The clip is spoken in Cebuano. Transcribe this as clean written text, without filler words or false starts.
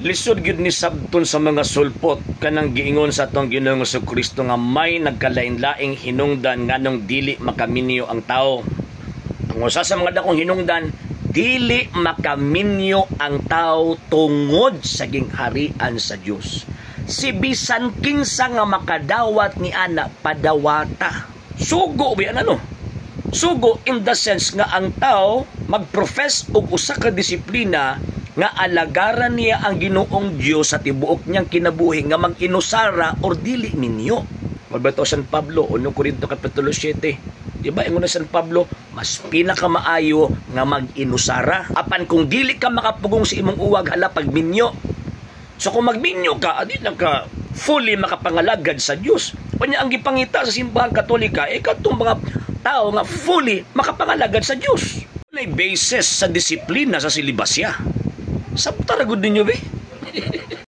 Lisod gyud ni sabton sa mga sulpot kanang giingon sa atong Ginoong Kristo nga may nagkalain-laing hinungdan nganong dili makaminyo ang tao. Ang usa sa mga dakong hinungdan, dili makaminyo ang tao tungod sa gingharian sa Dios. Si bisan kinsa nga makadawat ni ana, padawata. Sugo ba ano? Sugo in the sense nga ang tao magprofess og usa ka disiplina nga alagaran niya ang Ginoong Dios sa tibuok niyang kinabuhi, nga mag-inusara or dili minyo. Magbato San Pablo, 1 Corinto Kapitulo 7. Di ba, ingon na San Pablo, mas pinakamaayo nga mag-inusara. Apan kung dili ka makapugong sa imong uwag, hala pagminyo. So kung magminyo ka, adi lang ka fully makapangalagad sa Dios. Unya ang gipangita sa Simbahan Katolika eh katong mga tao nga fully makapangalagad sa Dios. May basis sa disiplina sa silibasya. Sabta ra gud ninyo be.